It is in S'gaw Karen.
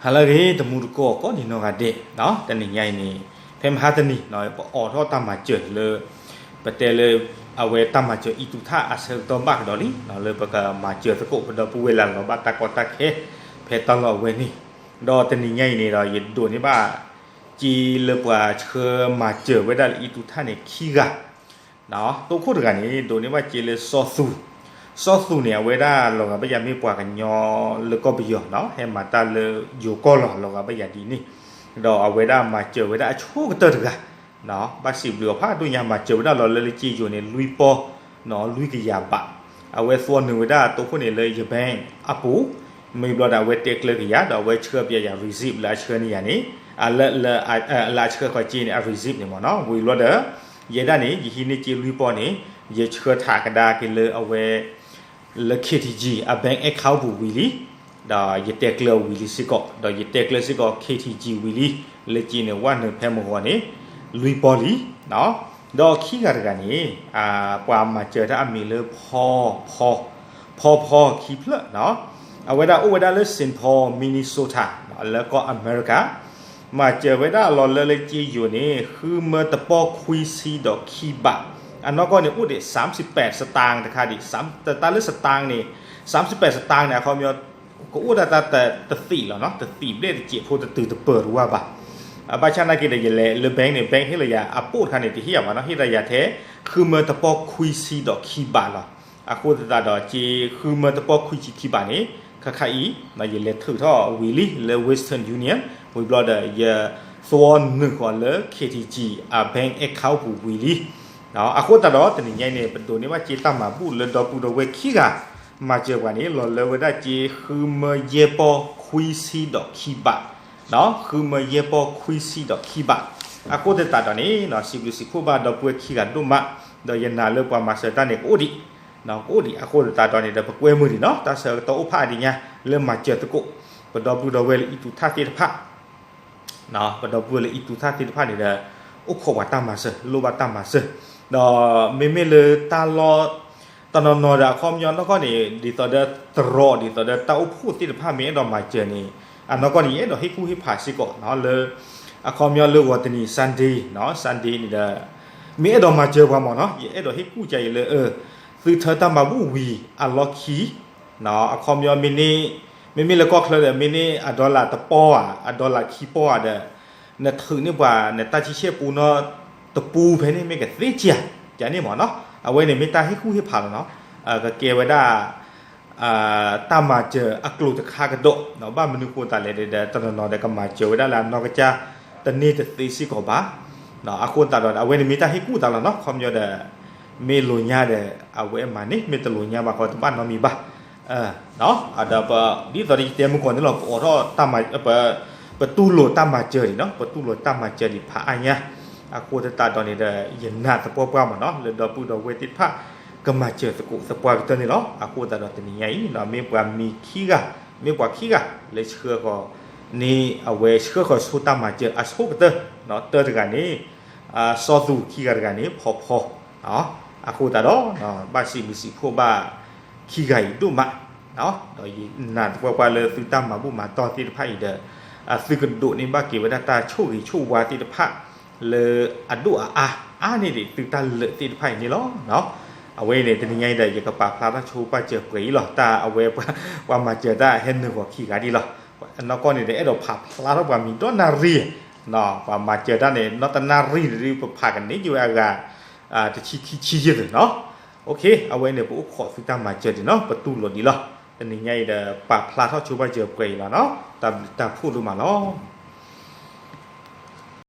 ဟါလၢအဂ့ၤ တမူတကိးကိးဒံနီၢ်ဂၤဒဲး, တနံၤညါအံၤန့ၣ် ဖဲမဟါတနံၤ ပအိးထီၣ်တၢ်မၤစၢၤလၢ ပတဲလၢ အဝဲတၢ်မၤစၢၤအံၣ်တူၢ်ထၣ်အဆၢကတီၢ်ဘၣ်ကဒီးလံ လၢပကမၤစၢၤသကိးပဒီပုၢ်ဝဲၢ်လၢအလီၤဘၣ်တၢ်ကီတၢ်ခဲ ဖဲတၢ်လီၢ်အဝဲန့ၣ်, ဒီးတနံၤညါအံၤန့ၣ်ဒီး ယဒိးန့ၢ်ဘၣ် စ့လၢပှၤဆှၢမၤစၢၤဝဲဒၣ်လၢအံၣ်တူၢ်ထၣ်န့ၣ် ခံဂၤ တိခိၣ်တဂၤန့ၣ် ဒိးန့ၢ်ဘၣ်စ့လၢစီၤသူၣ်, စီၤသူၣ်န့ၣ် အဝဲဒၣ်လီၤဂာ်ဘၣ်ယၤမ့ၢ်ပှၤကညီလၢကီၢ်ပယီၤနီၤ ဟဲမၤတၢ်လၢယိၤကီၢ်လီၤ လီၤဂာ်ဘၣ်ယၤဒ်န့ၣ်, ဒီးအဝဲဒၣ်မၤစၢၤဝဲဒၣ်အဆိကတၢၢ်တဂၤ ဘၣ်စံးဘျုးအီၤဖးဒိၣ်ညါ မၤစၢၤဝဲဒၣ်လီၤလၢလၢစ့ယိၤန့ၣ် လွံၢ်ပီၢ် လွံၢ်ကယၤဘး, အဝဲသွီနုာ်ဝဲဒၣ်တိခိၣ်န့ၣ်လၢယ bank အပူၤ, မ့ၢ်ဘျီဒီးအဝဲတဲကျၢၤက့ၤယၤ ဒီးအဝဲဆှၢပျဲယၤ receipt လၢအဆှၢန့ၢ်ယၤန့ၣ်, လၢအဆှၢဃီၤစ့န့ၣ် အ receipt န့ၣ်မ့ၢ်နီၤ ဝံၤဘျီဒီး ယဲဒၣ်န့ၣ် ယဟံးန့ၢ်စ့လွံၢ်ပီၢ်န့ၣ် ယဆှၢထးကဒါက့ၤလၢအဝဲ လၢ K T G အ bank account ပူၤဝံၤလံ, ဒီးယတဲကျၢၤဝံၤလံစ့ၢ်ကီး ဒီးယတဲကျၢၤစ့ၢ်ကီး K T G ဝံၤလံ, လၢစ့န့ၣ် ဝဲနုာ်ဖဲမုၢ်ဂီၤန့ၣ် လွံၢ်ပီၢ်လံ, ဒီးခံဂၤတဂၤန့ၣ် ပှၤမၤစၢၤတၢ်အမံၤလၢ ဖီဖီ, ဖီဖီခံဖျၢၣ်နီၤ, အဝဲဒၣ်အိၣ်ဝဲဒၣ်လၢ Saint Paul Minnesota လၢကီၢ်အမဲရကၤ, မၤစၢၤဝဲဒၣ်လီၤလၢလၢစ့ယိၤန့ၣ် ဃုမၢတပီၢ်ခွံဆံဒီးခံဘး, အနီၢ်ကီၢ်န့ၣ်အိၣ်ဒံး စၢမ်စံးပၢၣ် စတၢၣ်တခါဒံး, တၢ်လၢ စတၣ် န့ၣ် စၢမ်စံးပၢၣ် စတၢၣ် န့ၣ် အခီပညီ ကအိၣ်ဒၣ်တၢ်တသံးလီၤနီၤ, တသံးဘျဲၣ်တစဲးဖိတတုၤတပၢၢ်တဝၢ်ဘၣ်. ဘၣ်ဆၣ်နာ်က့ဒီး ယလဲၤလၢ bank န့ၣ် bank ဟ့ၣ်လီၤယၤအပိၢ်တခါန့ၣ် တဟ့ၣ်ယၤဘၣ်နီၤ, ဟ့ၣ်လီၤယၤထဲ ဃုမၢတပီၢ်ခွံဆံဒီးခံဘးလီၤ. အဃိသတးဒီး စ့ဃုမၢတပီၢ်ခွံဆံခံဘးန့ၣ် ခါခါအံၤ ယလဲၤထုးထီၣ်ဝံၤလံလၢ Western Union ဝံၤဘျီဒီး ယသွီနုာ်ဃီၤလၢ K T G အ bank account ပူၤဝံၤလံ. အဃိသတးဒီး တနံၤညါအံၤန့ၣ် ပဒိးန့ၢ်ဘၣ်စ့တၢ်မၤဘူၣ်လၢဒီပုၢ်ဒီဝဲၢ်ခံဂၤ မၤစၢၤပှၤန့ၣ် လီၤလၢဝဲဒၣ်စ့ဃုမၢယဲၢ်ပီၢ်ခွံဆံဒီးခံဘး, ဃုမၢယဲၢ်ပီၢ်ခွံဆံဒီးခံဘး. အဃိသတးဒီးန့ၣ် စံးဘျုးစံးဖှိၣ်ဘၣ်ဒီပုၢ်ဝဲၢ်ခံဂၤဒိၣ်မး, ဒီးယနာ်လၢပှၤမၤစၢၤတၢ်န့ၣ် ကအိၣ်ဒံး ကအိၣ်ဒံး. အဃိသတးဒီးန့ၣ်ဒီး ပကွဲမုာ်ဒံးနီၤ, တၢ်ဆၢကတီၢ်အိၣ်ဖးဒံးညါ လၢမၤစၢၤသကိး ပဒီပုၢ်ဒီဝဲၢ်လၢအံၣ်တူၢ်ထၣ်သ့ၣ်တဖၣ် ပဒီပုၢ်ဝဲၢ်လၢအံၣ်တူၢ်ထၣ်သ့ၣ်တဖၣ်န့ၣ်ဒီး အိၣ်ခိးပှၤတၢ်မၤစၢၤ လိၣ်ဘၣ်တၢ်မၤစၢၤ, ဒီးမ့မ့ၢ်လၢတၢ်လီၢ် တနီၤနီၤဒီး အခီပညီနီၢ်ကီၢ်န့ၣ် ဒ်သိးဒီးတရီး ဒ်သိးဒီးတၢ်အိၣ်ဖှိၣ်သ့ၣ်တဖၣ် မ့ၢ်အဲၣ်ဒိးမၤစၢၤန့ၣ် အနီၢ်ကီၢ်န့ၣ် ယအဲၣ်ဒိးဟ့ၣ်ကူၣ်ဟ့ၣ်ဖးစ့ၢ်ကီးလၢ အခီပညီလၢဂီၤတနံၤ Sunday နီၤ Sunday န့ၣ်ဒီး မ့ၢ်အဲၣ်ဒိးမၤစၢၤပှၤမ့ၢ်နီၤ ယအဲၣ်ဒိးဟ့ၣ်ကူၣ်ကယံာ်လၢ သုထၢတၢ်မၤဘူၣ်ဝံၤအလီၢ်ခံ အခီပညီ မ့မ့ၢ်လၢကီၢ်ချၢဒီး မ့ၢ်န့ၢ်အ dollar တပီၢ်ဧါ အ dollar ခံပီၢ်ဧါဒီး နထုးန့ၢ်ပှၤ နတၢ်ဆံဆဲၣ်ပူနီတပူဖဲန့ၣ် မ့ၢ်ကသ့ကၢ် ကန့ၣ်မ့ၢ်နီၤ အဝဲန့ၣ်မ့ၢ်တၢ်ဟ့ၣ်ကူၣ်ဟ့ၣ်ဖးလီၤနီၤ ကကဲဝဲဒၣ် တၢ်မၤစၢၤအကျိၤတခါကဒီး ဘၣ်မနုၤဃိသတးလဲၣ်ဒီး တနီၤနီၤဒီးကမၤစၢၤဝဲဒၣ်လၢအနီၢ်ကစၢ်တန့ၢ်တသ့စ့ၢ်ကီးဘၣ် အဃိသတးဒီး အဝဲန့ၣ်မ့ၢ်တၢ်ဟ့ၣ်ကူၣ်သးလီၤနီၤ ခီပညီဒီး မ့ၢ်လိာ်ညါဒီး အဝဲမၤန့ၢ် မ့ၢ်တလိာ်ညါဘၣ်ဃီတဘၣ်နီတမံၤဘၣ် ဒီးဒ်သိးဒီးယတဲမုၢ်ကီၢ်န့ၣ်လီၤ ပအိးထီၣ် ပတူၢ်လိာ်တၢ်မၤစၢၤဒံးနီၤ ပတူၢ်လိာ်တၢ်မၤစၢၤဒံးဖးအါညါ အဃိသတးဒီးန့ၣ်ဒီး ယနာ်သပှၢ်ပှၢ်မ့ၢ်နီၤ လၢဒီပုၢ်ဒီဝဲၢ်သ့ၣ်တဖၣ် ကမၤစၢၤသကိးသပှၢ်ကတၢၢ်န့ၣ်လီၤ. အဃိသတးဒီးတနံၤညါအံၤ မ့ၢ်ပှၤမံၤခံဂၤ မ့ၢ်ပှၤခံဂၤ လၢဆှၢဃီၤန့ၣ် အဝဲဆှၢဃီၤဆိတၢ်မၤစၢၤအဆိကတၢၢ် တၢတဂၤန့ၣ် စီၤသူၣ် ခံဂၤတဂၤန့ၣ် ဖီဖီ အဃိသတးဒီး ဘၣ်စံးဘျုးစံးဖှိၣ်ဘၣ် ခံဂၤအံၤဒိၣ်မး ဒီးယနာ်သပှၢ်ပှၢ်လၢသုတၢ်မၤဘူၣ်မၤတီၢ်သ့ၣ်တဖၣ်အံၤဒီး သုကဒိးန့ၢ်ဘၣ်က့ၤဝဲဒၣ်တၢ်ဆိၣ်ဂ့ၤဆိၣ်ဝါသ့ၣ်တဖၣ် လၢအဒိၣ်အအါ အါန့ၢ်ဒံးသုတၢ်လၢာ်သ့ၣ်တဖၣ်အံၤန့ၣ်လီၤ. အဝဲအံၤန့ၣ် တနံၤညါအံၤဒီး ယကပာ်ဖျါထီၣ်ဆိပာ်စၢၤပှဲၤအံၤလီၤ. တၢ်အဝဲ ပှၤမၤစၢၤတၢ်ဟဲနုာ်ဂီၤခံဂၤဒံးလီၤ. အနီၢ်ကီၢ်န့ၣ်ဒီး အဲၣ်ဒိးဖးဖျါထီၣ်ပှၤမံၤဒီနၣ်ရံၣ် ပှၤမၤစၢၤတၢ်န့ၣ် နီၢ်တနၣ်ရံၣ်န့ၣ်ဒုး ပဖးကန့ၢ်က့ၤဝဲအဂၤ တဆံခံဆံယဲၢ်သ့ၣ်နီၤ. အဝဲန့ၣ် ပအိၣ်ခိးသုတၢ်မၤစၢၤဒံးနီၤ ပတူၢ်လိာ်ဒံးလီၤ. တနံၤညါအံၤဒီး ပာ်ဖျါထီၣ်ဆိပာ်စၢၤပှဲၤအံၤလီၤနီၤ. တၢ်ဘျုးတၢ်ဖှိၣ်ဒိၣ်မးလီၤ.